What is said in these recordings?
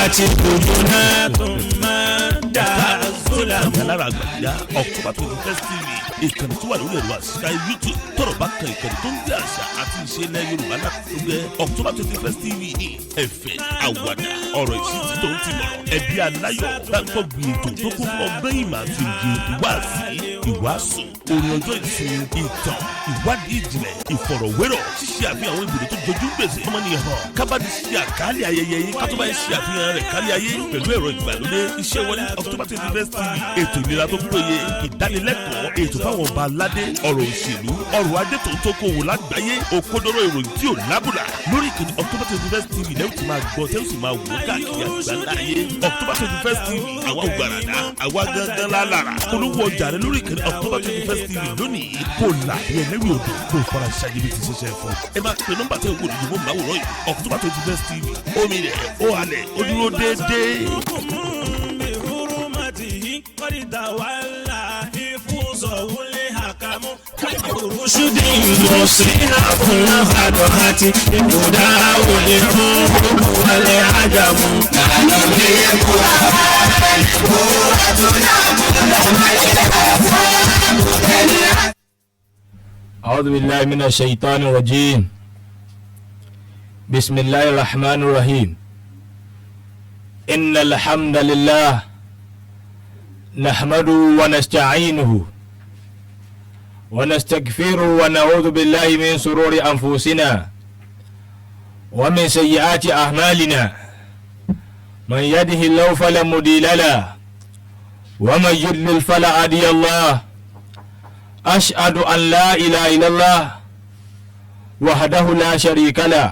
Àti kùdùnà tó máa dà zulamu. Alára àgbàdá October 21st TV, ìkànnì tó wà lórí ẹ̀rọ àṣìká YouTube. Tọ́rọ̀ bá kan ìkànnì tó ń gbé àṣà àti ìṣe ilẹ̀ Yorùbá lárugẹ, October 21st TV ní. Ẹ̀fẹ̀, àwàdà, ọ̀rọ̀ ìṣítí tó ń ti mọ̀rọ̀ ẹbí aláyọ̀, gbàgbọ́ ètò tó kún fún ọgbọ́n, ìmọ̀ àti òye, wáàsí, ìwàásù, orin ọjọ́ ìsinmi, ìtàn, ìwádìí ìjìnlẹ̀, ìfọ̀rọ̀wérọ̀, ṣíṣe àfihàn àwọn ibùdó tó jojú gbèsè ọmọnìyàn hàn, kábàdì ṣíṣe àkálẹ̀ ayẹyẹ yín, kátó bá ṣe àfihàn rẹ̀ kárí ayé pẹ̀lú ẹ̀rọ ìgbàlódé. Iṣẹ́ wọlé October 21st TV. Ètò ìlera tó péye, ìdánilẹ́kọ̀ọ́, ètò fáwọn ọba aládé, ọ̀rọ̀ òṣèlú, ọrọ̀ ajé tó ń tó kówó lágbàáyé, òkodoro ìròyìn tí ò lábùlà lórí ìkànnì October 21st TV lẹ́yìn tí máa gbọ́ tẹ́lẹ̀ sì máa wò káàkiri àgbáńlá ayé. October 21st TV, àwa ò gbàràdà, àwa gangan lálára. Olówó ọjà rẹ lórí ìkànnì October 21st TV lónìí, kò là bí ẹlẹ́rìí odò kò fara ṣáájú bí ti ṣiṣẹ́ fún. Ẹ máa pe nọ́mbà tẹ́ owó òdòdó máwòrán yìí. October 21st TV, omi rẹ̀ ó halẹ̀, ó dúró déédéé. بحرمته قد تولى حفظه الحكم رشد مصلح الخدعة هداه الحب والعجم. نحن بالقرآن قوتنا. أعوذ بالله من الشيطان الرجيم. بسم الله الرحمن الرحيم. إن الحمد لله نحمده ونستعينه ونستغفره ونعوذ بالله من شرور أنفسنا ومن سيئات أعمالنا. من يهده الله فلا مضل له ومن يضلل فلا هادي الله. أشهد أن لا إله إلا الله وحده لا شريك له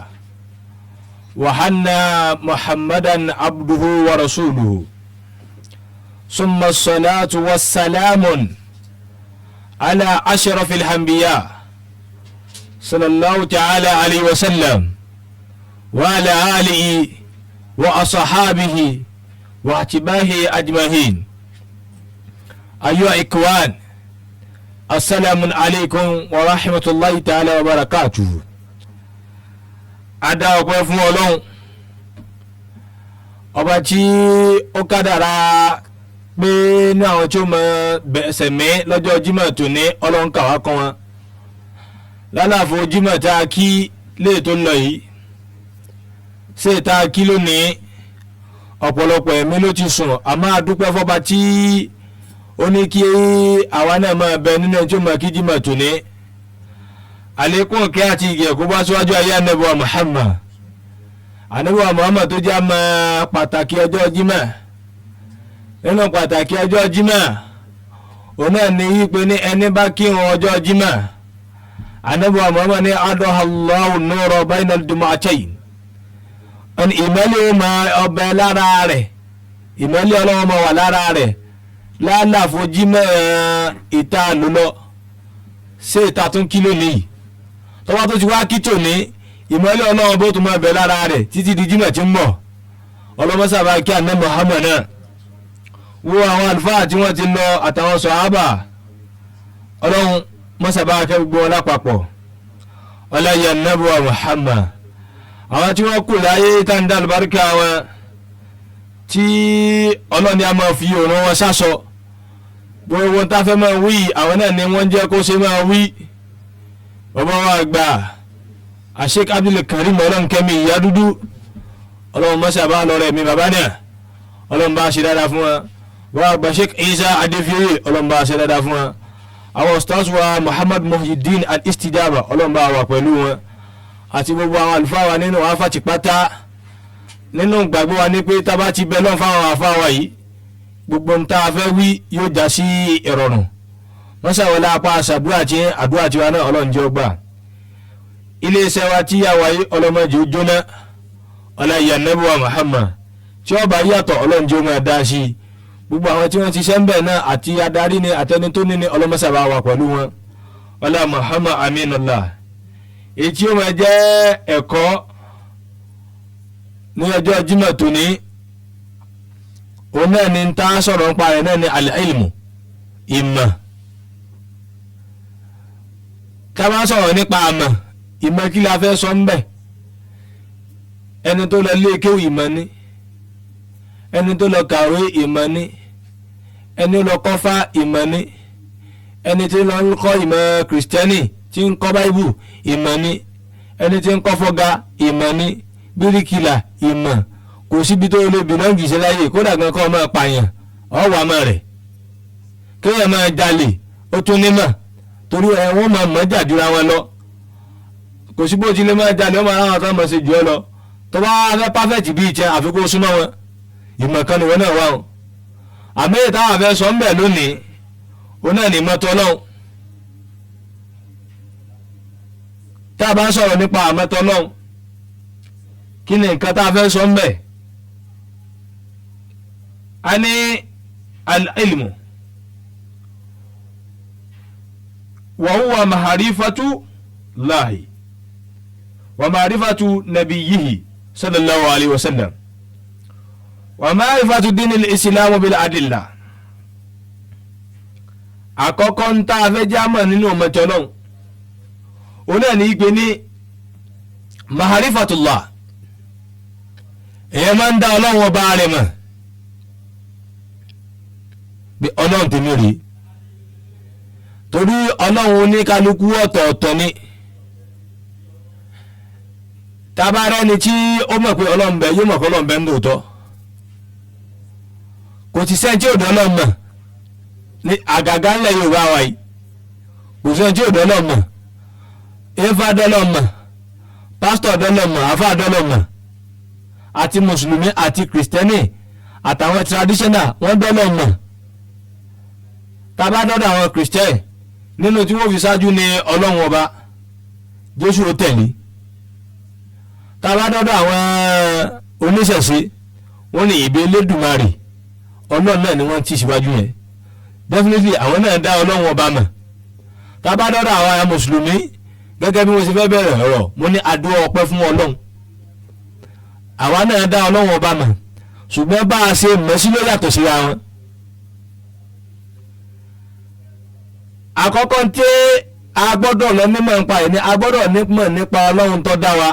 وأن محمدا عبده ورسوله. ثم الصلاة والسلام على أشرف الأنبياء صلى الله تعالى عليه وسلم وعلى آله وأصحابه وأتباعه أجمعين. أيها الإخوان، السلام عليكم ورحمة الله تعالى وبركاته. A dá ọpẹ́ fún Ọlọ́run ọba tí ó kádàrá pé ní àwọn tí ó mọ bẹ̀sẹ̀ mí lọ́jọ́ Jímọ̀ tòní, Ọlọ́run kà wá kọ́ wọn lálàfo Jímọ̀ tá a kí lè tó lọ yìí, ṣé tá a kí lónìí, ọ̀pọ̀lọpọ̀ ẹ̀mí ló ti sùn, àmọ́ a dúpẹ́ fọba tí ó ní kí àwa náà máa bẹ nínú ẹni tí ó mọ kí Jímọ̀ tòní. Àlékún kí àti ìgẹ̀ kó bá síwájú ayé Anabiwa Muhammad, Anabiwa Muhammad tó jẹ́ àmọ́ pàtàkì ọjọ́ Jímọ̀. Nínú pàtàkì ọjọ́ Jímọ̀, òun náà ní wípé ní ẹni bá kírun ọjọ́ Jímọ̀, Anabiwa Muhammad ní أضاء الله نوره بين الجمعتين, ìmọ́lẹ̀ ó máa ọbẹ̀ lára rẹ̀, ìmọ́lẹ̀ Ọlọ́run máa wà lára rẹ̀ lálàfo Jímọ̀ ìta lólọ ṣé ìta tún kí lónìí. Tọ́wọ́ tó ti wá kí tòní, ìmọ́lẹ̀ Ọlọ́run bó tún máa bẹ lára rẹ̀ títí di Jímọ̀ tí ń bọ̀. Ọlọ́mọsábà kí àná Muhammad náà, wo àwọn àlùfáà tí wọ́n ti lọ àtàwọn sọ̀hábà. Ọlọ́run mọ́sàbá kẹ́ gbogbo wọn lápapọ̀, ọláyà nàbùwà Muhammad. Àwọn tí wọ́n kù láyé tá ń dá àlùbáríkà wọn tí Ọlọ́ni a máa fi òrùn wọn sásọ, gbogbo tá a fẹ́ máa wí, àwọn náà ni wọ́n jẹ́ kó ṣe máa wí. Bàbá wa gbà Sheikh Abdul Karim Ọlọ́nkẹ́mi ìyá dúdú, Ọlọ́run mọ́sàbá lọ́rẹ̀ mi bàbá náà, Ọlọ́run bá ṣe dáadáa fún wọn. Wọ́n àgbà Sheikh Isa Adéfioyè, Ọlọ́run bá ṣe dáadáa fún wọn. Àwọn ustaz wa Muhammad Muhyiddin Al-Istijaba, Ọlọ́run bá wà pẹ̀lú wọn àti gbogbo àwọn àlùfáà wa nínú àfàtì pátá. Nínú gbàgbọ́ wa ní pé tá bá ti bẹ lọ́n fáwọn àfáà wa yìí, gbogbo ń tá a fẹ́ wí yóò já sí ìrọ̀rùn. Wọ́n ṣàwọlé apá àṣàdúrà tí àdúrà tiwa náà, Ọlọ́run jẹ́ ó gbà. Iléeṣẹ́ wa tí yà wáyé, ọlọ́mọdé ó jóná, ọláyà nẹ́bùwà Muhammad. Tí ó bá yàtọ̀, Ọlọ́run jẹ́ ó máa dá sí i. Gbogbo àwọn tí wọ́n ti ṣe ń bẹ̀ náà, àti adarí ni àtẹni tó ní ni, ọlọ́mọṣàbá wà pẹ̀lú wọn, ọlá Muhammad aminullah. Èyí tí ó máa jẹ́ ẹ̀kọ́ ní ọjọ́ Jímọ̀ tòní, òun náà ni ń tá sọ̀rọ̀ nípa rẹ̀ náà ni al-ilmu, ìmọ̀. Ká bá sọ̀rọ̀ nípa àmọ̀ ìmọ̀, kí la fẹ́ sọ ń bẹ̀? Ẹni tó lọ lé kéwù, ìmọ̀ ni. Ẹni tó lọ kàwé ìmọ̀ ni, ẹni lọ kọ́fá ìmọ̀ ni, ẹni tí lọ ń kọ́ ìmọ̀ kìrìsìtẹ́nì tí ń kọ́ báíbù ìmọ̀ ni, ẹni tí ń kọ́ fọ́gá ìmọ̀ ni, bíríkìlà ìmọ̀. Kò síbi tó lè bìlọ́ǹgì sí láyè, kódà gan kọ́ máa pààyàn ọ̀wà mọ̀ rẹ̀, kéèyàn máa jalè ó tún nímọ̀, torí ẹ wọ́n máa mọ̀ jàdúrà wọn lọ. Kò sí bó ti lè máa jalè, wọ́n máa ráwọn kan mọ̀ sí jù ẹ lọ. Tó bá fẹ́ pàfẹ́tì bíi tiẹ̀, àfikún súnmọ́ wọn, ìmọ̀ kan nìwọ náà wà o. Àmì táwọn afẹ́ sọ ń bẹ̀ lónìí, òun náà ní mọ́tò Ọlọ́run. Tá a bá ń sọ̀rọ̀ nípa àmọ́tò Ọlọ́run, kí ni nǹkan tá a fẹ́ sọ ń bẹ̀? A ní al-ilmu wa huwa maharifatu lahi wa maharifatu nabiyyihi sallallahu alayhi wa sallam wa maharifatu dinil islamu bil adilla. Àkọ́kọ́ ń tá a fẹ́ jámọ̀ nínú ọmọọ̀tọ́ náà, òun náà ní í pé ní maharifatullah, èèyàn máa ń dá Ọlọ́run ọba rẹ̀ mọ̀ bí Ọlọ́run tèmi rèé, torí Ọlọ́run oníkálukú ọ̀tọ̀ọ̀tọ̀ ni. Tabarẹ́ ni tí ó mọ̀ pé Ọlọ́run bẹ, yóò mọ̀ pé Ọlọ́run bẹ ń lòótọ́. Kò sì sẹ́ni tí ò dán Ọlọ́run mọ̀ ní àgàgà ńlẹ̀ Yorùbá wa yìí, kò sẹ́ni tí ò dán Ọlọ́run mọ̀. Efa dán Ọlọ́run mọ̀, pásítọ̀ dán Ọlọ́run mọ̀, àfáà dán Ọlọ́run mọ̀, àti mùsùlùmí àti kìrìsìtẹ́nì àtàwọn traditional wọ́n dán Ọlọ́run mọ̀. Tàbá dọ́dọ̀ àwọn kìrìsìtẹ́nì, nínú tí wọ́n fi ṣáájú ni Ọlọ́run ọba, Jésù ó tẹ̀lé. Tàbá dọ́dọ̀ àwọn oníṣẹ̀ṣe, wọ́n ní ìbí Elédùmarè, Ọlọ́run náà ni wọ́n ti ṣíwájú yẹn. Definitely àwọn náà dá Ọlọ́run ọba mọ̀. Tàbá dọ́dọ̀ àwọn mùsùlùmí, gẹ́gẹ́ bí wọ́n ṣe fẹ́ bẹ̀rẹ̀ ọ̀rọ̀, mo ní adúrà ọpẹ́ fún Ọlọ́run, àwa náà dá Ọlọ́run ọba mọ̀, ṣùgbọ́n bá a ṣe mọ̀ sí ló yàtọ̀ síra wọn. Àkọ́kọ́ tí a gbọ́dọ̀ lọ nímọ̀ nípa ẹ̀ ni a gbọ́dọ̀ nímọ̀ nípa Ọlọ́run tó dá wa.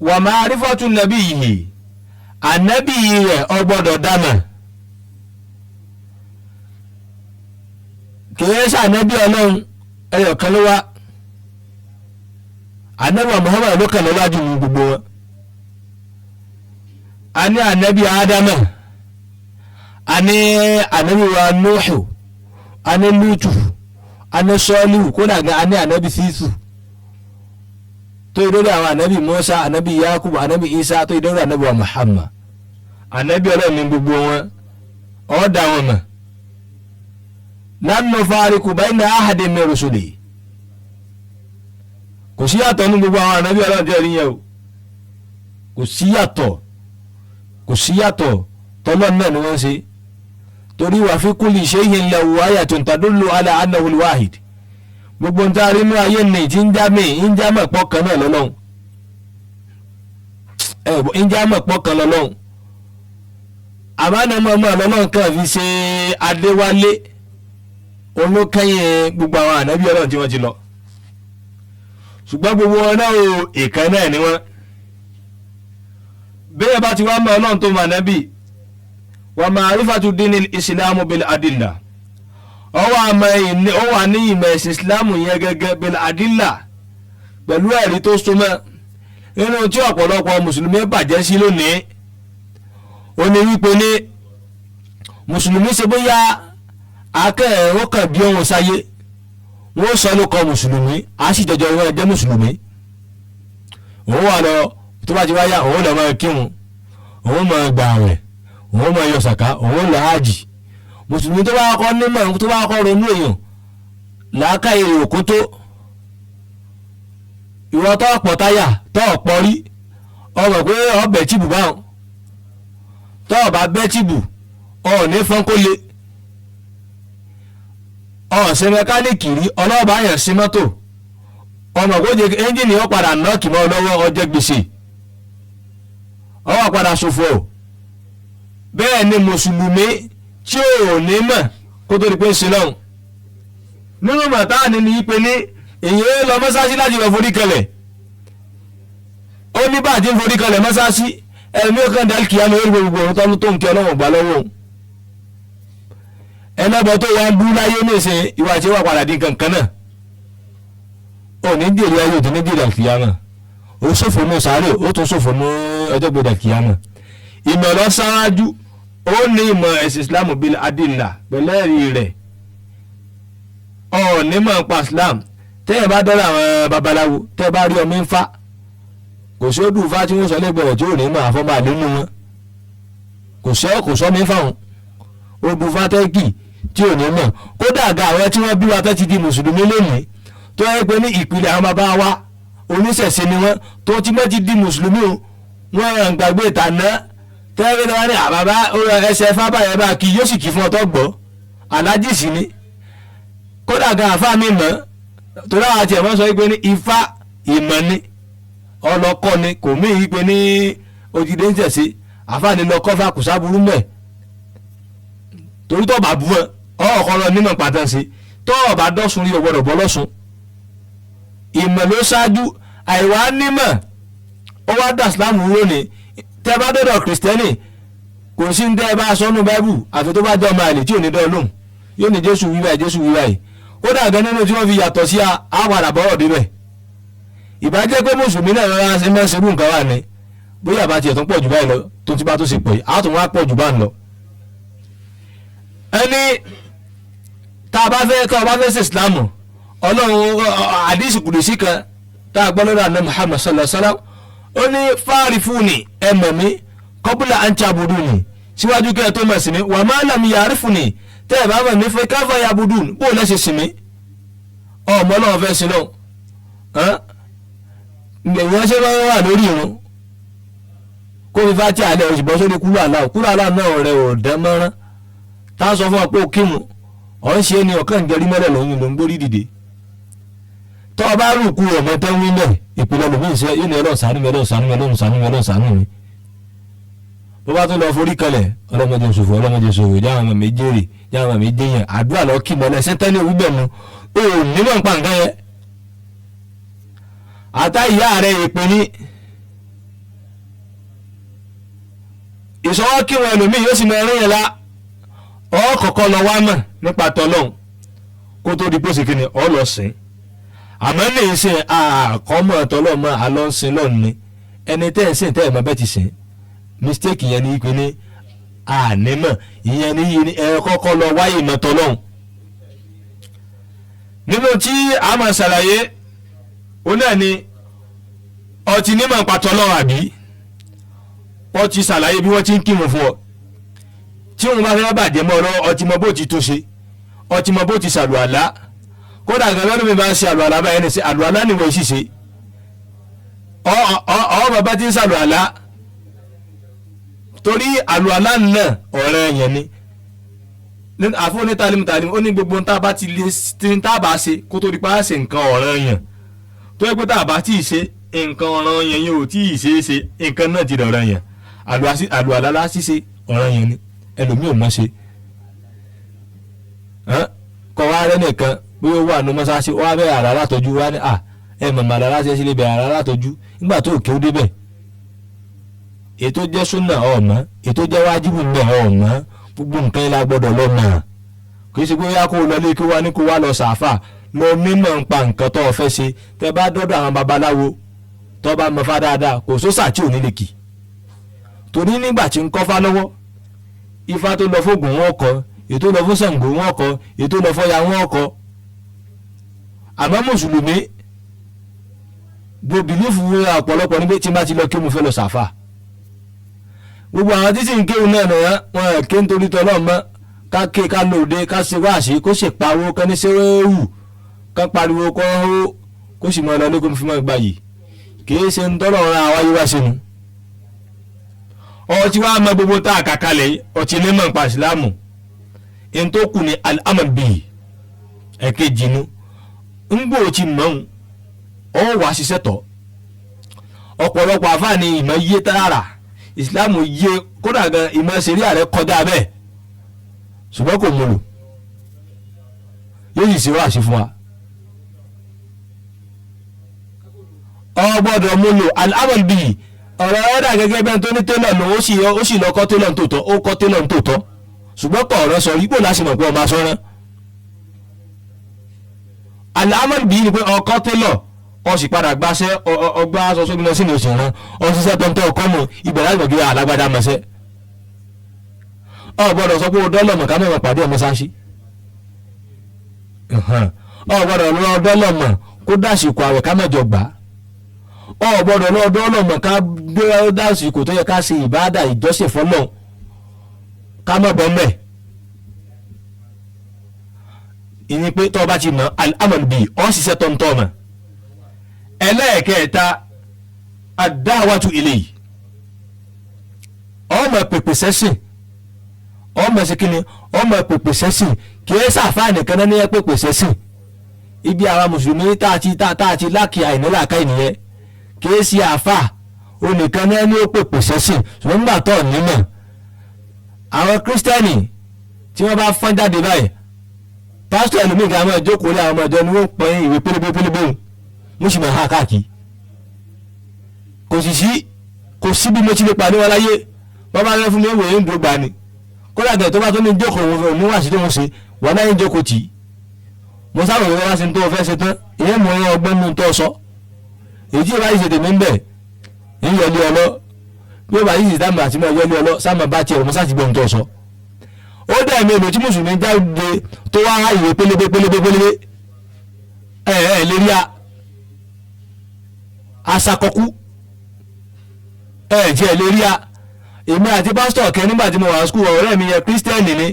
Wa ma'rifatu nabiyhi, ànábì rẹ̀ ó gbọ́dọ̀ dámọ̀. Kìí ṣànábì Ọlọ́run ẹyọ kan ló wá, ànábì Muhammad ló kàn lọ́lá jù ní gbogbo wọn. A ní ànábì Ádámà, a ní ànábì wa Nuhu, a ní Lútù, a ní Sọ́ọ́lù, kódà gan a ní ànábì Sísù, tó yẹ lórí àwọn ànábì Musa, ànábì Yakubu, ànábì Isa, tó yẹ lórí ànábì wa Muhammad. Ànábì Ọlọ́run ní gbogbo wọn, ó dá wọn mọ̀. Lan nufariqu bayna ahadin min rusuli, kò sí yàtọ̀ ní gbogbo àwọn ànábì Ọlọ́run tí ẹ rí yẹn o, kò sí yàtọ̀, kò sí yàtọ̀, tọ́lọ́ náà ni wọ́n ṣe. Torí wa fi kulli shay'in lahu ayatun tadullu ala annahu al-wahid, gbogbo ń taari inú ayé ní tí ń já mi ń já mọ̀ pọ̀ kan náà lọ́lọ́run, ẹ ń já mọ̀ pọ̀ kan lọ́lọ́run. Àbánamọ́mọ́ lọ́lọ́run kan fi ṣe Adéwálé olókẹ́yìn gbogbo àwọn ànábì Ọlọ́run tí wọ́n ti lọ, ṣùgbọ́n gbogbo wọn náà o, ìkan náà ni wọ́n. Bẹ́ẹ̀ bá ti wá mọ́ Ọlọ́run tó mọ̀ ànábì, wa ma'rifatu dinil islamu bil adilla, ó wà ní ìmọ̀ ẹ̀sìn islamu yẹn gẹ́gẹ́ bil adilla, pẹ̀lú ẹ̀rí tó súnmọ́. Nínú tí ọ̀pọ̀lọpọ̀ mùsùlùmí bàjẹ́ sí lónìí, ó ní wípé ní mùsùlùmí ṣe bóyá akẹ́ẹ̀rọ kan bí ohun sáyé, wọ́n sọ ló kọ mùsùlùmí, á sì jọjọ wọn jẹ́ mùsùlùmí. Òun wà lọ tó bá ti wáyà, òun lọ máa kírun, òun máa gbà àwẹ̀, òun máa yọ sàká, òun lọ hájì. Mùsùlùmí tó bá kọ́ nímọ̀, tó bá kọ́ ronú èèyàn làákàyè òkú tó ìwọ tó ọ̀pọ̀ táyà tó ọ̀pọ̀ rí, ọmọ pé ọbẹ̀ tìbù báwọn, tó ọba bẹ́ tìbù ọ̀ ní fọ́nkólé, ọ̀sẹ̀ mẹkáníìkì rí, ọlọ́ọ̀bá yẹn sí mọ́tò, ọmọ kó jẹ ẹ́ńjìnì ó padà nọ́ọ̀kì mọ́ lọ́wọ́, ọjẹ́ gbèsè, ọwọ́ padà ṣòfò. Bẹ́ẹ̀ ni mùsùlùmí tí ò ní mọ̀ kó tó di pé ń sin lọ́hùn. Nínú mọ̀tá ni ní pé ní èyí lọ mọ́sáàsì láti lọ forí kalẹ̀, ó ní bá àti forí kalẹ̀ mọ́sáàsì, Ẹ̀mí ọkàn dá kìá mi lórí gbogbo ohun tó ń tó ń kí ọlọ́wọ̀n gbà lọ́wọ́ òun. Ẹlẹ́bọ tó wá ń bú láyé nísìn ìwà tí wà padà di kankan náà. Ò ní dèrè ayé òtún ní dèrè àkìyàmà. Ó ṣòfò ní sàárè, ó tún ṣòfò ní ọjọ́ gbọdọ̀ àkìyàmà. Ìmọ̀ lọ ṣáájú, ó ní ìmọ̀ ẹ̀sìn Islam bíi adìlà pẹ̀lú ẹ̀rí rẹ̀. Ọ̀ ní mọ̀ nípa Islam. Tẹ́ ẹ bá dọ́rọ̀ àwọn babaláwo, tẹ́ ẹ bá rí ọmọ ń fa, kò sí ó dùn fá tí wọ́n sọ lẹ́gbẹ̀ẹ́ rẹ̀ tí ò ní mọ̀ àfọ́mọ́ àdínú wọn. Kò sọ kò sọ mí fáwọn odù fatẹ́kì tí ò ní mọ̀. Kódà ga àwọn tí wọ́n bí wa tẹ́ ti di mùsùlùmí lónìí, tó yẹ pé ní ìpìlẹ̀ àwọn bàbá wa oníṣẹ̀ṣe ni wọ́n, tó ti mọ́ ti di mùsùlùmí o, wọ́n ràn gbàgbé ìtànà tẹ́lẹ̀ tí wọ́n ní àbàbá ẹsẹ̀ fábàyẹ̀ bá kí yóò sì kí fún ọtọ́ gbọ́ alájì sí ni. Kódà ga àfa mi mọ̀ torí àwọn àti ẹ̀mọ́ sọ pé ní ifá ìmọ̀ ni ọlọ́kọ́ ni kò mí yí pé ní òjìdé ń tẹ̀sí àfa ni lọ kọ́fà kò sábúrú mẹ́ torí tó bá bú ẹ ọkọ lọ nínú pàtàkì sí tó bá dọ́sùn rí ọgbọ́dọ̀ bọ́ lọ́sùn. Ìmọ̀ ló ṣáájú, àìwá nímọ̀ ó wá dà sílámù lónìí. Tẹ́ bá dọ̀dọ̀ kìrìsìtẹ́nì kò sí ní tẹ́ ẹ bá sọnù báíbù àfi tó bá jẹ́ ọmọ àlè tí ò ní dán lóhùn, yóò ní Jésù wí báyìí, Jésù wí báyìí. Kódà gan nínú tí wọ́n fi yàtọ̀ sí àwàdà bọ́rọ̀ débẹ̀. Ìbá jẹ́ pé mùsùlùmí náà rárá ṣe máa ń ṣerú nǹkan wà ní bóyá àbá tiẹ̀ tó ń pọ̀ jù báyìí lọ, tó ti bá tó ṣe pọ̀ yìí á tún wá pọ̀ jù bá ń lọ. Ẹni tá a bá fẹ́ tá a bá fẹ́ ṣe ìsìlámù ọlọ́run àdìsí kùdùsí kan tá a gbọ́ lọ́dọ̀ àná Muhammad sallallahu alaihi wasallam, ó ní fáàrífúnì ẹ mọ̀ mí kọ́bùlà àǹtí àbùdùnì síwájú kí ẹ tó mọ̀ sí mi, wà má làm yàrífúnì tẹ́ ẹ bá mọ̀ mí fẹ́ káfà yàbùdùn bó o lẹ́sẹ̀ sí mi. Ọmọ náà fẹ́ sí náà ìyẹn ṣe máa ń wà lórí irun kó fi fàtí àlẹ́ oṣù bọ́ sórí kúrò àlá kúrò àlá náà rẹ̀ ò dán mọ́rán tá a sọ fún ọ pé ó kírun ọ̀ ń ṣe é ni ọ̀kan ìjẹ́rí mọ́lẹ̀ lòun ló ń gbórí dìde. Tọ́ ọ bá rù kú ọmọ tẹ́ ń wí mẹ́ ìpínlẹ̀ lòun ṣe yóò ní Ọlọ́run ṣàánú mi, Ọlọ́run ṣàánú mi, Ọlọ́run ṣàánú mi, Ọlọ́run ṣàánú mi. Bó bá tún lọ forí kalẹ̀ ọlọ́mọdé ṣòfò ọlọ́mọdé ṣòfò jáwọn ọmọ mi jèrè jáwọn ọmọ mi jẹyàn àdúrà lọ kí mọ́lẹ̀ sẹ́ńtẹ́lẹ̀ òwú bẹ̀ mu ò nímọ̀ nípa nǹkan yẹn. Àtá ìyá rẹ̀ ìpín ní ìṣọwọ́ kí wọn ẹlòmíì yóò sì mọ ẹrín yẹn la ọ kọ́kọ́ lọ wá mọ̀ nípa tọlọ́hun kó tó di pósì kìíní ọ lọ sìn. Àmọ́ ní ìsìn àkọ́mọ̀ tọlọ́hun mọ́ àlọ́ ń sin lọ́hùn ni ẹni tẹ́ ẹ̀ sìn tẹ́ ẹ̀ mọ́ bẹ́ẹ̀ ti sìn mistake yẹn ní ìpín ní ànímọ̀ ìyẹn ní ẹ kọ́kọ́ lọ wáyé mọ́ tọlọ́hun. Nínú tí a máa ṣàlàyé ó náà ni ọtí nímọ̀ nípa tọlọ́hun àbí wọ́n ti ṣàlàyé bí wọ́n ti ń kírun fún ọ tí òun bá fẹ́ bàjẹ́ mọ́ ọ lọ́wọ́ ọtí mọ bó ti tó ṣe ọtí mọ bó ti ṣàlùwàlá. Kódà gan lọ́dún mi bá ń ṣe àlùwàlá báyẹn ní ṣe àlùwàlá ni wọ́n sì ṣe ọ bàbá ti ń ṣàlùwàlá torí àlùwàlá náà ọ̀rẹ́ yẹn ni àfọ ní talimu talimu ó ní gbogbo tá a bá ti lè tá a bá ṣe kó tó di pa á ṣe nǹkan ọ̀rẹ́ yẹn tó yẹ pé tá a bá tí ì ṣe nǹkan ọ̀ràn yẹn yóò tí ì ṣe é ṣe nǹkan náà ti dọ̀rọ̀ yẹn àlùwàlá ṣíṣe ọ̀ràn yẹn ni ẹlòmíì ò mọ̀ ṣe. Kọ́ wa rẹ́ nìkan bí ó wà ní mọ́ṣáláṣí ó wá bẹ̀rẹ̀ àrà látọjú wá ní à ẹ mọ̀mọ́ àrà láti ṣe lè bẹ̀rẹ̀ àrà látọjú nígbà tó òkè ó débẹ̀. Ètò jẹ́ súnà ọ̀mọ́ ètò jẹ́ wájibù ń bẹ̀ ọ̀mọ́ gbogbo nǹkan yẹn la gbọ́dọ̀ lọ mọ̀ kì í ṣe pé ó yá kó o lọ lé kí wá ní kó wá lọ sàáfà lọ mímọ̀ ń pa nǹkan tó o fẹ́ ṣe tẹ bá dọ́dọ̀ àwọn babaláwo tó bá mọ̀ fá dáadáa kò sóṣà tí ò ní lè kì torí nígbà tí ń kọ́fá lọ́wọ́ ifá tó lọ fóògùn wọn kọ ètò lọ fún Ṣàngó wọn kọ ètò lọ fọ́ya wọn kọ. Àmọ́ mùsùlùmí gbòbí nífù ọ̀pọ̀lọpọ̀ níbi tí má ti lọ kí mo fẹ́ lọ sàfà gbogbo àwọn títí ń kéwù náà nìyẹn wọn ké nítorí tọ́lọ́ mọ́ ká ké ká lòde ká ṣe wáàsí kó sì pawó ká ní ṣéwéwù ká pariwo kó hó kó sì mọ lọ lóko fi mọ́ gbà yìí kì í ṣe ń tọ́lọ̀ ra àwáyé wá sínú. Ọtí wàá mọ gbogbo tá a kà kalẹ̀ ọtí ní mọ̀ nípa ìsìlámù ẹni tó kù ní al-amal bihi ẹ̀kejì nu ńgbò tí mọ̀ ń ọ wàá ṣiṣẹ́ tọ̀ ọ̀pọ̀lọpọ̀ àfáàní ìmọ̀ yé tààrà ìsìlámù yé kódà gan ìmọ̀ ṣẹ̀ríà rẹ̀ kọjá bẹ́ẹ̀ ṣùgbọ́n kò mú lò yóò sì ṣe wáàsí fún wa. Ọ gbọ́dọ̀ mú lò al-amal bihi Ọ̀rọ̀ ẹ̀dà gẹ́gẹ́ bẹ́ẹ̀ tó ní télọ̀ lòun ó sì lọ kọ́ télọ̀ nítòótọ́, ó kọ́ télọ̀ nítòótọ́, ṣùgbọ́n kọ̀ ọ̀rọ̀ sọ yípo láti mọ̀ pé ọmọ aṣọ rán. Àlámọ̀n bíi ni pé ọkọ́ télọ̀ ọ sì padà gbaṣẹ́ ọgbà aṣọ sómi lọ sínú oṣù rán ọ ṣiṣẹ́ tó ń tọ́ ọkọ́ mu ibẹ̀ láti mọ̀ pé alágbádá mọ̀ṣẹ́. Ọ gbọ́dọ̀ sọ pé o dọ́lọ̀ mọ̀ ká mọ̀ pàdé ọmọ sáṣí. Ọ gbọ́dọ̀ lọ dọ́lọ̀ mọ̀ kó dàsìkò àwẹ̀ ká mọ̀jọ gbà. Ọ gbọ́dọ̀ lọ dọ́lọ̀ mọ̀ ká dàsìkò tó yẹ ká ṣe ìbáàdà ìjọsìn fọ́lọ́run ká mọ̀ bọ́ mẹ́. Ìní pé tọ́ bá ti mọ̀ al-amal bíi ọ́ ṣiṣẹ́ tó ń tọ́ mọ̀. Ẹlẹ́ẹ̀kẹta ad-da'watu ilayhi, ọmọ pèpè sẹ́sìn, ọmọ ṣe kíni, ọmọ pèpè sẹ́sìn. Kì í sàfáà nìkan náà ní ẹ pèpè sẹ́sìn. Ibi àwa mùsùlùmí tá a ti láàkì àìnílàáká ìnìyẹn. Kì í ṣe àfà onìkan náà ní ó pèpè sẹ́sìn. Ṣùgbọ́n nígbà tó nímọ̀ àwọn kírísítẹ́nì tí wọ́n bá fọ́n jáde báyìí, pásítọ̀ ẹlòmíì kan máa jókòó lé àwọn ọmọ ìjọ ni wọ́n pọ́n ìwé pélébé pélébé wọ́n sì máa há káàkiri. Kò sì sí kò sí bí mo ti lè pàdé wọn láyé. Wọ́n bá rẹ́ fún mi wòye ń dùn gbà ni. Kódà tẹ̀ tó bá tó ní jókòó òun ní wàásù tó ń ṣe wọ́n náà ń jókòó tì í. Mo sábà wọ́n wá sí ní tó fẹ́ ṣe tán, ìyẹn mò ń ọgbọ́n nínú tó sọ. Èyí tí ìbá yìí ṣe tèmi ń bẹ̀ ń yọlé ọlọ́. Bí ó bá yìí sì dáàmú àti mọ́ yọlé ọlọ́ sáàmù bá tiẹ̀ mo sáà ti gbọ́ ohun tó sọ. Ó dẹ̀ mi èlò tí mùsùlùmí jáde tó wá ìwé pélébé pélébé pélébé ẹ̀ ẹ̀ lérí a asakọkú ẹ̀ jẹ́ lérí a. Èmi àti pásítọ̀ kẹ́ nígbà tí mo wà skul, ọ̀rẹ́ mi yẹn kírísítẹ́nì ni,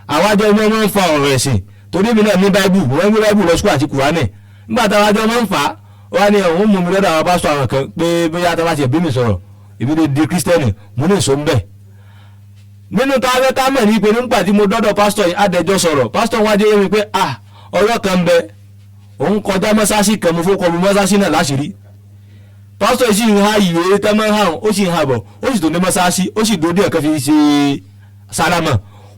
àwọn àjọ ọmọ wọn ń fa ọ̀rọ̀ ẹ̀sìn torí mi náà ní báíbù, wọ́n ń gbé báíbù lọ skul àti kùránì. Nígbà táwọn àjọ ọmọ ń fà á wá ní òun mú mi lọ́dọ̀ àwọn pásítọ̀ àwọn kan pé bóyá táwọn àti ẹ̀bí mi sọ̀rọ̀ èmi lè di kírísítẹ́nì, mo ní ìsọ ń bẹ̀. Nínú tá a fẹ́ ká mọ̀ ní pé nígbà tí mo dọ́dọ̀ pásítọ̀ yìí adẹ́jọ́ sọ̀rọ̀, pásítọ̀ wá dé mi pé ah ọ̀rọ̀ kan ń bẹ, òun kọjá mọ́sáàsì kan, mo fọkọ̀ mọ́sáàsì náà láṣìírí. Pásítọ̀ yìí sì ń ha ìwé tẹ́mọ́ hàn, ó sì ń ha bọ̀, ó sì tó ní mọ́sáàsì, ó sì dúró díẹ̀ kan fi ṣe sálámà,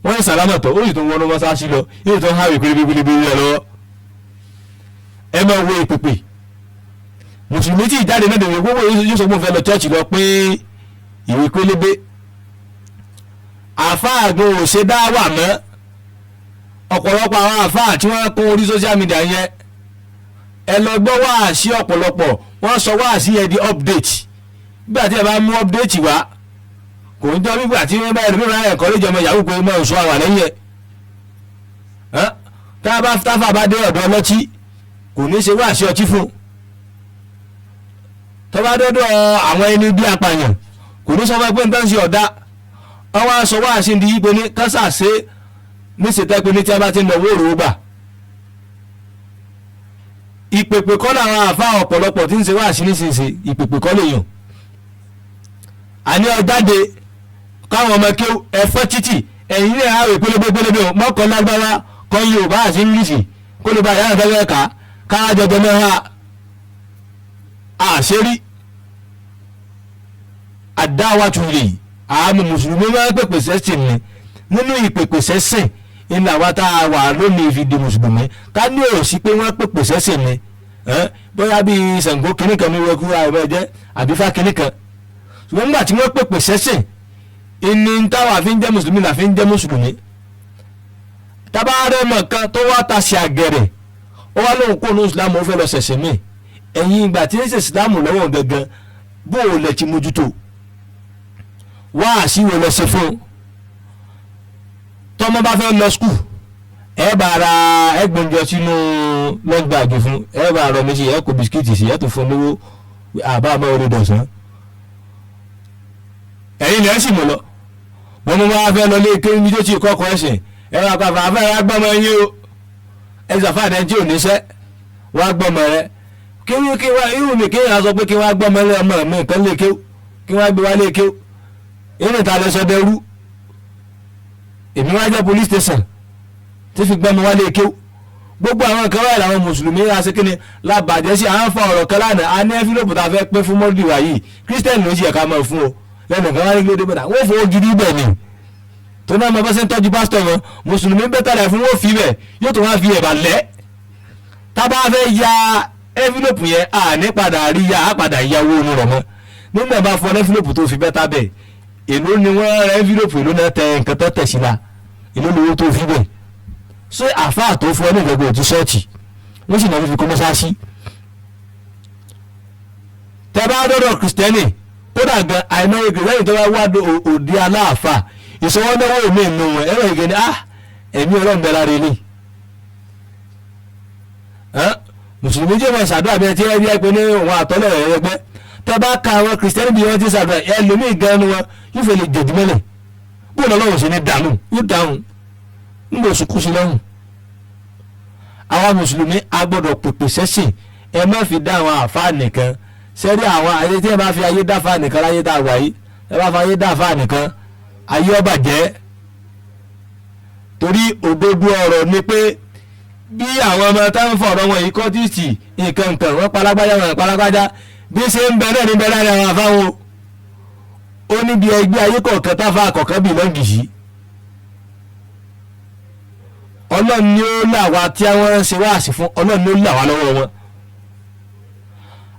wọ́n ní sálámà tán, ó sì tó ń wọnú mọ́sáàsì lọ, yóò tó ń ha ìwé pélébélébé rẹ̀ lọ́wọ́. Ẹ máa wo ìpèpè mùsùlùmí tí ìjáde náà dèrè gbogbo yóò sọ pé òun fẹ́ lọ chọ́ọ̀chì lọ pé ìwé pélébé. Àfáà gan ò ṣe dá wà mọ́. Ọ̀pọ̀lọpọ̀ àwọn àfáà tí wọ́n kún orí social media yẹn, ẹ lọ gbọ́ wáàsí ọ̀pọ̀lọpọ̀, wọ́n sọ wáàsí yẹn di update. Nígbà tí ẹ bá mú update wá kò ń jọ nígbà tí wọ́n bá ẹlòmíràn ráyè ẹ̀kọ́ lójó ọmọ yahoo pé mọ̀ nsọ àwà lẹ́yìn ẹ̀. Tá a bá táfà bá dé ọ̀dọ̀ ọlọ́tí kò ní ṣe wáàsí ọtí fún un. Tó bá dọ́dọ̀ àwọn ẹni bí apààyàn kò ní sọ fún ẹ pé nǹkan ṣe ọ̀dà. Wọ́n wá sọ wáàsí di pé ní kásà ṣe níṣẹ́ pé ní tí a bá ti ń lọ wóòrò gbà. Ìpèpè kọ́ làwọn àfa ọ̀pọ̀lọpọ̀ tí ń ṣe wáàsí nísinsìnyí, ìpèpè kọ́ lè yàn. Àní ọjáde káwọn ọmọ kí ẹ̀fọ́ títì ẹ̀yìn ní àárẹ̀ pélébé pélébé o mọ́kàn lágbára kọ́ Yorùbá àti English kó lè ba ìyá rẹ̀ fẹ́ ká ká jọjọ mẹ́ra àṣírí àdáwàtú lè àmì mùsùlùmí máa ń pèpè sẹ́sìn ni. Nínú ìpèpè sẹ́sìn ilé àwa tá a wà lónìí fi di mùsùlùmí ká ní òsì pé wọ́n pèpè sẹ́sìn ni bóyá bíi Ṣàngó kìnnì kan ní wẹ́kú àìbẹ́ jẹ́ àbí fá kìnnì kan. Ṣùgbọ́n nígbà tí wọ́n pèpè sẹ́sìn ìní táwa fi ń jẹ́ mùsùlùmí là fi ń jẹ́ mùsùlùmí. Tábàárẹ̀ mọ̀ kan tó wá ta sí àgẹ̀rẹ̀ ó wá lóhùn kó ní ìsìlámù ó fẹ́ lọ ṣẹ̀ṣẹ̀ mí. Ẹ̀yìn ìgbà tí ń ṣe ìsìlámù lọ́wọ́ gangan bó o lẹ̀ ti mójútó wá àṣìwò lọ ṣe fún un. Tọ́mọ bá fẹ́ lọ skul ẹ bá ra ẹgbẹ̀njọ sínú lunch bag fún ẹ bá rọ méjì ẹ kó bisikíìtì sí ẹ tó fún lówó àbá àmọ́ orí dọ̀sán. Ẹ̀yin lẹ́ sì mọ̀ lọ wọ́n mú wá fẹ́ lọ lé kéwìn bí tó ti kọ́kọ́ ẹ̀sìn ẹ wá pa fàáfẹ́ wá gbọ́mọ yín o ẹ sàfà dẹ́ tí ò níṣẹ́ wá gbọ́mọ rẹ kéwìn kí wá irú mi kéwìn sọ pé kí wá gbọ́mọ lé ọmọ mi nǹkan lé kéwù kí wá gbé wá lé kéwù ìrìn ta lọ sọ dẹrú èmi wá jẹ́ police station tí fi gbọ́mọ wá lé kéwù. Gbogbo àwọn kan wáyé làwọn mùsùlùmí aṣekínni làbàjẹ́ sí à ń fa ọ̀rọ̀ kan lánàá a ní ẹ́fílòpù tá a fẹ́ pín fún mọ́dì wá yìí kírísítẹ́nì ló sì ẹ̀ka máa fún o lẹ́nu kan wá ní kílódé bẹ́ẹ̀ wọ́n fowó gidi bẹ́ẹ̀ ni tó náà máa bá ṣe ń tọ́jú pásítọ̀ wọn mùsùlùmí bẹ́ẹ̀ tààrà fún wọn fi bẹ̀ yóò tó wá fi ẹ̀bà lẹ́ tá a bá fẹ́ ya ẹ́fílòpù yẹn à ní padà rí ya á padà ya owó inú rẹ̀ mọ́. Nígbà bá fọ ẹ́ńfílòpù tó fi bẹ́tà bẹ̀, èló ni wọ́n rẹ ẹ́ńfílòpù, èló náà tẹ nǹkan tó tẹ̀ sí la, èló lówó tó fi bẹ̀? Ṣé àfáà tó fọ ní ìgbàgbọ́ òtún ṣọ́ọ̀tì wọ́n sì náà fi kọ́ mọ́ṣáláṣí? Tẹ́ bá dọ́dọ̀ kìrìsìtẹ́nì, kódà gan àìmọye kìrìsìtẹ́nì tó bá wá òde aláàfáà ìṣọwọ́náwó mi nù wọn, ẹ̀rọ ìgẹ̀ ni ẹ̀mí Ọlọ́run bẹ lára ilé. Mùsùlùmí jẹ́ wọn ṣàdúrà bí ẹ ti rí ẹ pé ní òun àtọ́lẹ̀ rẹ̀ ẹgbẹ́. Tẹ́ bá ka àwọn kìrìsìtẹ́nì bí wọ́n ti ṣàdúrà, ẹlòmíì gan ni wọn yóò fẹ́ lè jẹ̀dí mẹ́lẹ̀. Bóun Ọlọ́run sì ní dànù yóò dáhùn ń bò sùkú sí lọ́hùn. Àwa mùsùlùmí a gbọ́dọ̀ pèpè sẹ́sìn. Ẹ má fi dá àwọn àfáà nìkan sẹ́rí. Àwọn ayé tí ẹ bá fi ayé dá àfáà nìkan láyé tá a wà yìí, ẹ bá fi ayé dá àfáà nìkan, ayé ọba jẹ́. Torí òdodo ọ̀rọ̀ ni pé bí àwọn ọmọ tá ń fọ̀rọ̀ wọn yìí kọ́tìsì nǹkan nǹkan wọn palágbájá wọn palágbájá bí ṣe ń bẹ náà níbẹ̀ láàrin àwọn àfáwọn ó níbi ẹgbẹ́ ayé kọ̀ọ̀kan táfà kọ̀ọ̀kan bì lọ́ngì yìí. Ọlọ́run ni ó là wá tí wọ́n ń ṣe wáàsí fún, Ọlọ́run ni ó là wá lọ́wọ́ wọn.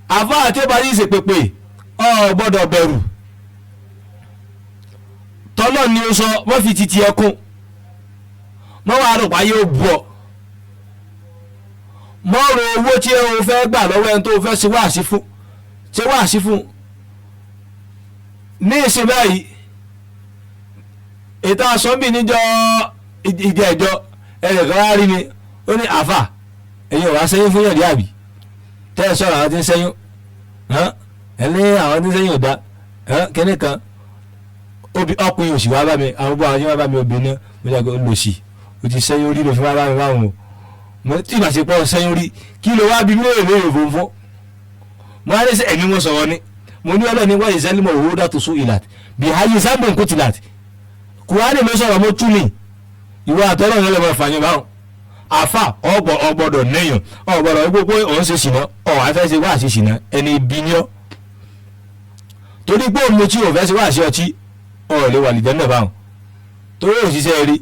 Àfáà tí ó bá yìí ṣe pèpè ọ gbọ́dọ̀ bẹ̀rù tọ́lọ́ ni ó sọ. Wọ́n fi titi ẹkún mọ́ wàá rò páyé ó bu ọ mọ́ ro owó tí o fẹ́ gbà lọ́wọ́ ẹni tó o fẹ́ ṣe wáàsí fún, ṣe wáàsí fún. Ní ìsìn báyìí, ètò àsọ́nbì níjọ́ ìjẹ́ ìjọ ẹnìkan wá rí mi, ó ní àfà ẹ̀yin ò wá sẹ́yìn fún yẹ̀dí àbí tẹ́ ẹ sọ̀rọ̀ àwọn tí ń sẹ́yìn ẹ̀ ní àwọn tí ń sẹ́yìn ò dá kínní kan. Ọkùnrin òsì wá bá mi, àwọn bó àwọn tí wọ́n bá mi obìnrin náà. Mo jẹ́ pé ó lò sí o ti sẹ́yìn orí ló fi wá bá mi báwọn o. Mo tí ìbá ṣe pọ̀ sẹ́yìn orí kí ló wá bí mi lè lè fòun fún. Mo á ní sẹ́ ẹ̀mí mo sọ̀rọ̀ ni mo ní ọlọ́ọ̀ni wáyé sẹ́límọ̀ owó dàtò sún ìlàt bí ayé sábò ń kó tìlàt. Kùránì ló sọ̀rọ̀, mo tú ni ìwọ àtọ́lọ́ yẹn lè máa fààyàn báwọn. Àfà ọgbọ̀dọ̀ nẹ́yàn ọgbọ̀dọ̀ gbogbo òun ṣe ṣìnà ọ̀ afẹ́ ṣe wá sí ṣìnà ẹni ibi ni ọ́. Torí pé òun mutí òun fẹ́ ṣe wá sí ọtí, ọ̀ lè wà lìjẹ́ náà báwọn torí òṣìṣẹ́ rí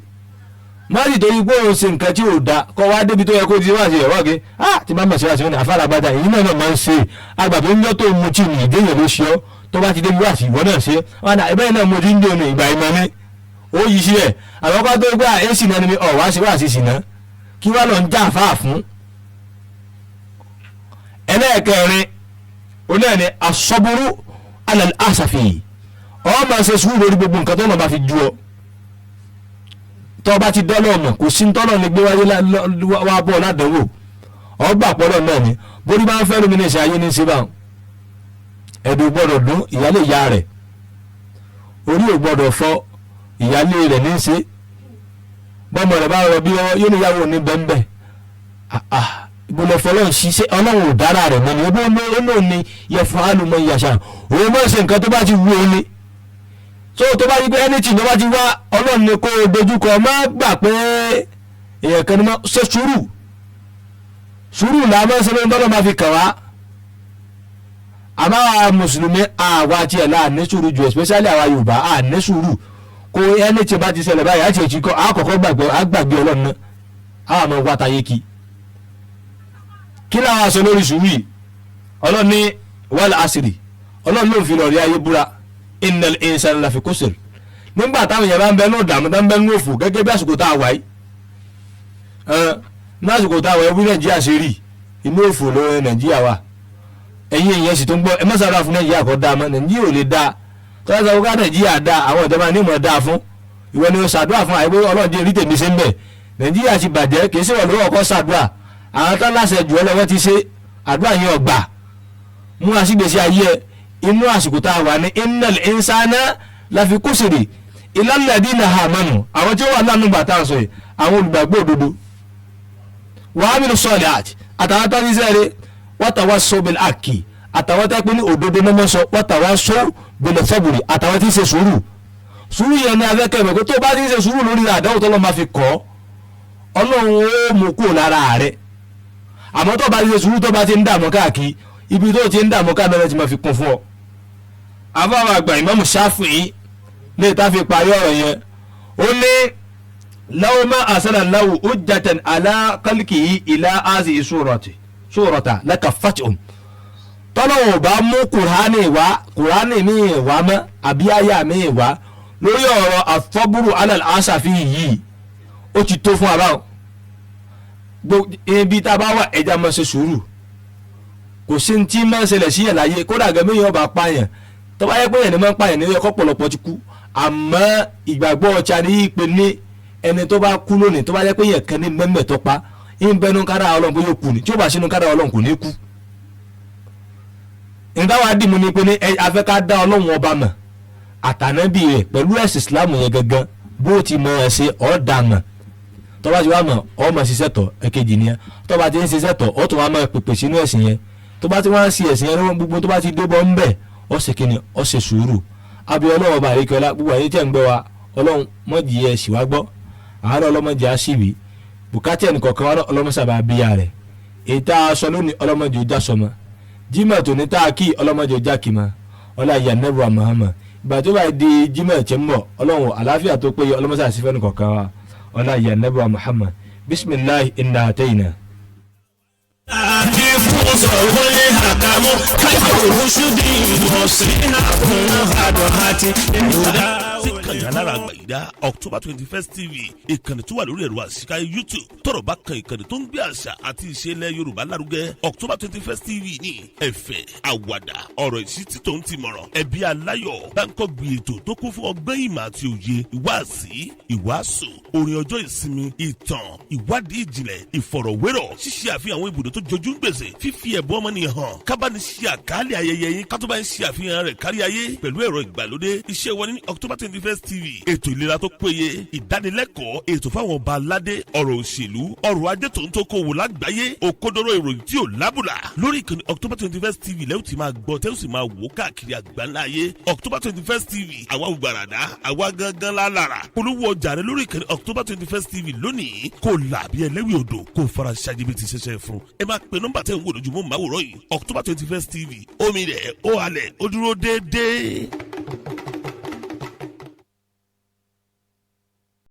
má sì. Torí pé òun ṣe nǹkan tí ò da kọ́ wá débi tó yẹ kó ti wá sí ẹ̀wọ́ kí á ti má mọ̀ sí wá sí wọn ní àfàlàgbàdà èyí náà náà máa ń ṣe àgbà tó ń yọ tó mutí ní ìdéyàn ló ṣe ọ́. Tó bá ti débi wá sí ìwọ náà ṣe wọn náà ẹbẹ́ náà mo ti ń dé òní ìgbà ìmọ̀ ni ó yí sí ẹ̀. Àwọn kan tó gbé èsì náà ni mi ọ̀ wá sí wá sí ṣìnà kí wá lọ ń já àfáà fún. Ẹlẹ́ẹ̀kẹrin onáà ni asọ́búrú alẹ́ àṣàfihàn. Ọ máa ṣe sùúrù lórí gbogbo nǹkan tó náà bá fi ju ọ. Tọ́ bá ti dọ́lọ̀ ọ̀nà kò sí tọ́lọ̀ ní gbé wáyé wá bọ́ ládánwò ọgbà pọ́lọ̀ náà ni bórí bá ń fẹ́ lómi ní ìṣe ayé ní ṣe báwọn. Ẹ̀dùn gbọ́dọ̀ dún ìyálé ìyá rẹ̀, orí ò gbọ́dọ̀ fọ́ ìyálé rẹ̀ ní ṣe. Bọ́mọ rẹ̀ bá rọ bí ọwọ́ yóò níyàwó ní bẹ́ńbẹ́. Ìbùnà fọlọ́n ṣiṣẹ́ Ọlọ́run ò dára rẹ̀ mọ́ ni ó lóun ní yẹ fún alùmọ̀ ìyàṣà òun mọ̀ ṣe nǹkan tó bá ti wú òun ni. Tó tó bá yí pé anything tó bá ti wá, Ọlọ́run ni kó o dojúkọ. Má gbà pé èèyàn kan ní má ṣe sùúrù. Sùúrù là máa ń ṣe lóyún tọ́lọ́ máa fi kàn wá. Àmọ́ àwa mùsùlùmí àwa tiẹ̀ là ní sùúrù jù, especially àwa Yorùbá à ní sùúrù. Kó anything bá ti ṣẹlẹ̀ báyìí àti èjì kọ́ àkọ́kọ́ gbàgbé àgbàgbé Ọlọ́run náà àwọn àmọ́ wá tayé kí. Kí làwọn aṣọ lórí sùúrù yìí? Ọlọ́run ní wal asri, Ọlọ́run ló ń fi lọ́ọ̀rí ayé búra, innal insana lafi khusr. Nígbà táwọn èèyàn bá ń bẹ ní ọ̀dààmú tá ń bẹ ní òfò gẹ́gẹ́ bí àsìkò tá a wà yìí, ní àsìkò tá a wà yìí bí Nàìjíríà ṣe rí inú òfò ló Nàìjíríà wà. Ẹ̀yin èèyàn sì tó ń gbọ́ ẹ má sára fún Nàìjíríà kọ́ dáa mọ́. Nàìjíríà ò lè dáa tọ́lá sọ ká Nàìjíríà dáa, àwọn ìjọba ní ìmọ̀ dáa fún ìwọ ni o ṣàdúrà fún àìpé Ọlọ́run jẹ́ rí tèmi ṣe ń bẹ̀. Nàìjíríà ti bàjẹ́, kì í ṣe wọ̀ lówó ọkọ̀ ṣàdúrà. Àwọn tán láṣẹ jù ọ́ lọ́wọ́ ti ṣe àdúrà yẹn ọgbà mú àṣìgbèsí ayé ẹ. Inú àsìkò tá a wà ní innal insana lafi kusri illal ladina amanu, àwọn tí ó wà lánàá bàtà sọ yìí àwọn olùgbàgbọ́ òdodo wa amilu salihat àtàwọn tó ń sẹ́rẹ̀ watawasaw bil haqqi àtàwọn tó pé ní òdodo ní mọ́ sọ watawasaw bil sabri àtàwọn tí ń ṣe sùúrù. Sùúrù yẹn ní afẹ́kẹ́ mọ̀ pé tó bá ti ń ṣe sùúrù lórí àdáwò tó lọ́ máa fi kọ́ Ọlọ́run ó mú kúrò lára rẹ̀. Àmọ́ tó bá ti ṣe sùúrù tó bá ti ń dààmú káàkiri ibi tó ti ń dààmú káàkiri ti máa fi kún fún ọ. Àfáwọn àgbà Ìmáàmù Ṣáfi'í ní ìta fi parí ọ̀rọ̀ yẹn, ó ní law ma asala lahu hujjatan ala khalqihi ila hazihi surati surata lakafathum. Tọ́lọ́wọ̀n ò bá mú Kùránì wá, Kùránì míì wá mọ́ àbí àyà míì wá lórí ọ̀rọ̀ àfọ́búrú alal asafi yìí, ó ti tó fún wa báwọn. Ibi tá a bá wà, ẹja máa ṣe sùúrù. Kò sí ní tí máa ń ṣẹlẹ̀ sí yẹn láyé. Kódà gẹ́gẹ́ yẹn ọba pààyàn, tó bá yẹ pé yẹn ni máa ń pààyàn ní ẹ̀kọ́, pọ̀lọpọ̀ ti kú. Àmọ́ ìgbàgbọ́ ọ̀chà ní í pe ní ẹni tó bá kú lónìí, tó bá yẹ pé yẹn kan ní mẹ́mẹ́ tó pa ń bẹnu kára Ọlọ́run bóyá kú ni, tí ó bá sínú kára Ọlọ́run kò ní kú. Nígbà wàá dìmú ni pé ní afẹ́ ká dá Ọlọ́run ọba mọ̀ àtànábì rẹ̀ pẹ̀lú ẹ̀sìn Islam yẹn gangan. Bó ti mọ̀ ẹ́ ṣe ọ̀ọ́dà mọ̀, tó bá ti wá mọ̀, ọ́ mọ̀ ṣiṣẹ́ tọ̀. Ẹ̀kejì nìyẹn. Tó bá ti ń ṣiṣẹ́ tọ̀, ọ́ tó wá mọ̀ pèpè sínú ẹ̀sìn yẹn. Tó bá ti wá ń ṣe ẹ̀sìn yẹn lọ́wọ́, gbogbo tó bá ti dé bọ́ ń bẹ̀, ọ́ ṣe kíni? Ọ́ ṣe sùúrù. Àbí Ọlọ́run ọba àríkẹ́ọ́lá, gbogbo àyè tẹ̀ ń gbọ́ wa, Ọlọ́run mọ̀jì ẹ̀ sì wá gbọ́ àárọ̀, ọlọ́mọdé á sì wí bùkátà ẹnìkọ̀ọ̀kan wa, ọlọ́mọsàbà bíyà rẹ̀. Ètò aṣọ lónìí, ọlọ́mọdé ó já sọmọ. Jímọ̀ tó ní tá a kí, ọlọ́mọdé ó já kì mọ́. Ọlá ìyá nẹ́bùrà Muhammad. Ìgbà tó bá di Jímọ̀ tí ń bọ̀, Ọlọ́run, àlàáfíà tó péye, ọlọ́mọsà sí fẹ́ni kọ̀ọ̀kan wa. Ọlá ìyá nẹ́bùrà Muhammad. Bisimilahi inna atayna. Àti fún sọ̀rọ̀ lé àkàmú káyọ̀ oṣù bí ìmọ̀sí àkùn àdọ̀ àti ìlúdà. Sí kànga lára àgbàyídá October 21st TV, ìkànnì tó wà lórí ẹ̀rọ àṣìká YouTube. Tọ́rọ̀ bá kan ìkànnì tó ń gbé àṣà àti ìṣe ilẹ̀ Yorùbá lárugẹ, October 21st TV ní. Ẹ̀fẹ̀, àwàdà, ọ̀rọ̀ ìṣítí tó ń ti mọ̀ràn ẹbí aláyọ̀ báńkọ́ gbé, ètò tó kún fún ọgbọ́n, ìmọ̀ àti òye, ìwáàsí, ìwàásù, orin ọjọ́ ìsinmi, ìtàn, ìwádìí ìjìnlẹ̀, ìfọ̀rọ̀wérọ̀, ṣíṣe àfihàn àwọn ibùdó tó jojú ń gbèsè, fífi ẹ̀bùn ọmọnìyàn hàn, kábàánì ṣe àkálẹ̀ ayẹyẹ yín, kátó bá ń ṣe àfihàn rẹ̀ kárí ayé pẹ̀lú ẹ̀rọ ìgbàlódé. Iṣẹ́ wọn ní October 21st TV: ètò ìlera tó péye, ìdánilẹ́kọ̀ọ́, ètò fáwọn ọba aládé, ọ̀rọ̀ òṣèlú, ọrọ̀ ajé tó ń tó kó wò lágbàáyé, òkodoro ìròyìn tí ò lábùlà. Lórí ìkànnì October 21st TV lẹ́yìn tí máa gbọ́, tẹ́ ó sì máa wò káàkiri àgbáńlá ayé. October 21st TV, àwa ò gbàràdá, àwa gangan lálára. Polówó ọjà rẹ lórí ìkànnì October 21st TV lónìí, kò làbí ẹlẹ́wì odò, kò fara ṣáájú ti ṣẹṣẹ fún. Ẹ máa pe nọ́mbà tẹ́ ń wò lójúmọ́ màwòrán yìí. October 21st TV, omi rẹ̀ ó halẹ̀, ó dúró déédéé.